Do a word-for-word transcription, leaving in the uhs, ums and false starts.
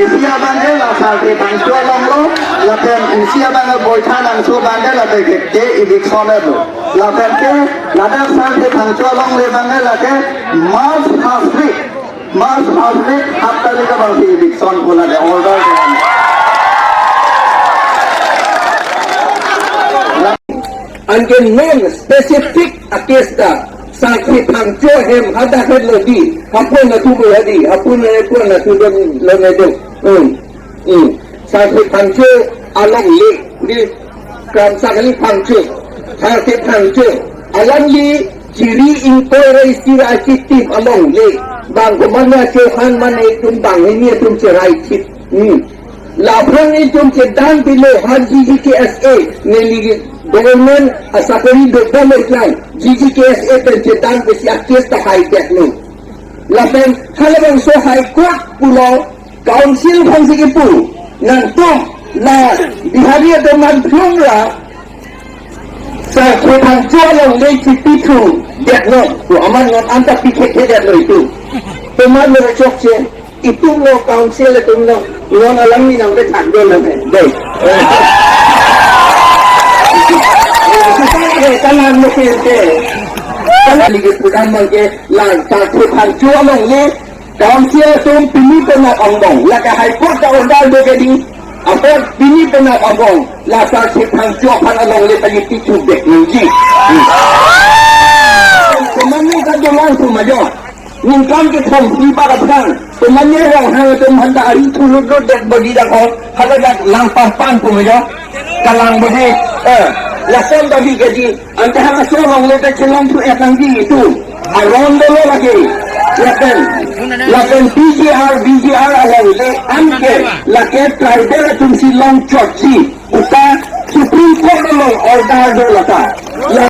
Isi abang ke la Sarthe Phangcho along lo, lapen isi abang ke Boithalangso abang ke lapen ke, ke eviction lo. Lapen ke ladak Sarthe Phangcho alongle abang ke lake March first week, March first week, hapta le abang si eviction pula de order de. Anke non specific a case ta, Sarthe Phangcho ahem hadak het lo di, hapon na tu bo hadi, hapon na tu na tu don lo na do. Hmm. Hmm. Sarthe Phangcho alongle, di Kramsa kali Phangcho, Sarthe Phangcho, alangli chiri ingkoi ra isi ra chitim alongle, bang komanna Chauhan mane itum banghini atum cherai chit. Hmm. Labang itum chedang pilo ha G G K S A, neli government asakori dobom iklang, G G K S A pen chedang pesi a case ta hai tek lo. Lapen halabangso High Court pulo Council aphan si kipu, nangtum la Bihari atum aphan phlung ra, Sarthe Phangcho alongle chipithu detlo, to amat non anta pikhe khe detlo itum. Tomat lo chokche, itum lo Council atum lo, non alangli nangpethak do nang he. Dei. Kalang lo ke ke. Kalang lagi pudam ke, la Sarthe Phangcho alongle Council atum pini penap angbong, lake High Court ta order do ke di, apot pini penap angbong, la Sarthe Phangcho aphan alongle pali pithu bek nangji. Teman ni kan dolang tu majo. Ningkan ke thom di para phan. Teman ni Ronghang atum handa ari thulu do dead body dak ho, haladak lang pang pang tu majo. Kalang bodi, eh, lason bodi gaji, ante halaso alongle ta chelong thu etang di itum. Aron dolo lagi. Lapen, lapen P G R, V G R alongle, anke, lake tribal atum si long chotsi. Uta Supreme Court along order do lata.